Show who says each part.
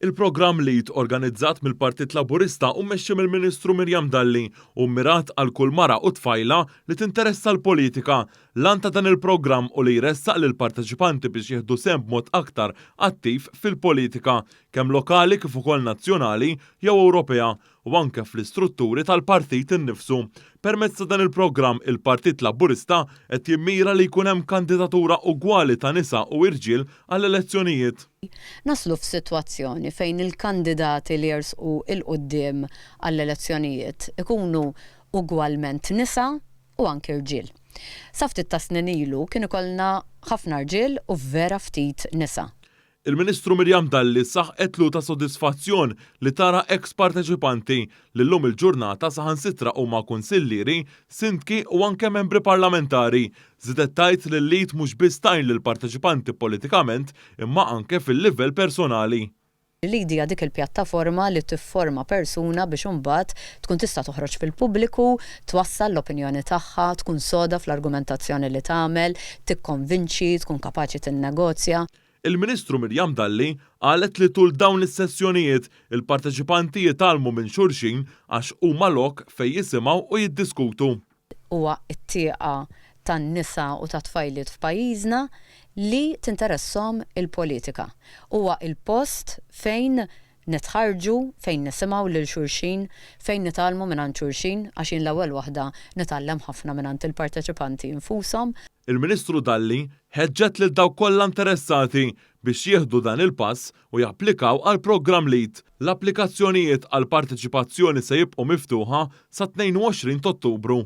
Speaker 1: Il-programm LEAD organizzat mill-Partit Laburista u mmexxi mill-Ministru Miriam Dalli hu mmirat għal kull mara u tfajla li tinteressa l-politika. L-għan ta' dan il-programm hu li jressaq lill-parteċipanti biex jieħdu sehem b'mod aktar attiv fil-politika, kemm lokali kif ukoll nazzjonali jew Ewropea, u anke fl-istrutturi tal-partit innifsu. Permezz ta' dan il-programm, il-Partit Laburista qed jimmira li jkun hemm kandidatura ugwali ta' nisa u irġiel għall-elezzjonijiet.
Speaker 2: Naslu f'sitwazzjoni fejn il-kandidati li jersqu 'l quddiem għall-elezzjonijiet ikunu ugwalment nisa u anki rġiel. Sa ftit tas-snin ilu kien ikollna ħafna rġiel u vera ftit nisa.
Speaker 1: Il-Ministru Miriam Dalli saħqet li hu ta' sodisfazzjon li tara eks parteċipanti li llum il-ġurnata saħansitra huma kunsillieri, sindki u anke membri parlamentari. Żiedet tgħid li l-LEAD mhux biss tgħin lill-parteċipanti politikament imma anke fil-livell personali.
Speaker 2: L-LEAD hija dik il-pjattaforma li tifforma persuna biex imbagħad tkun tista' toħroġ fil-pubbliku, twassal l-opinjoni tagħha, tkun soda fl-argumentazzjoni li tagħmel, tikkonvinċi, tkun kapaċi tinnegozja.
Speaker 1: Il-Ministru Miriam Dalli qalet li tul dawn is-sessjonijiet il-parteċipanti jitgħallmu minn xulxin għax huma lok fejn jisimgħu u jiddiskutu.
Speaker 2: Huwa t-tieqa tan-nisa u tat-tfajliet f'pajjiżna li tinteresshom il-politika. Huwa l-post fejn nitħarrġu, fejn nisimgħu lil xulxin, fejn nitgħallmu mingħand xulxin, għax jien l-ewwel waħda nitgħallem ħafna mingħand il-parteċipanti nfushom.
Speaker 1: Il-Ministru Dalli ħeġġet lil dawk kollha interessati biex jieħdu dan il-pass u japplikaw għall-programm LEAD. L-applikazzjonijiet għall-parteċipazzjoni se jibqgħu miftuħa sat-22 t'Ottubru.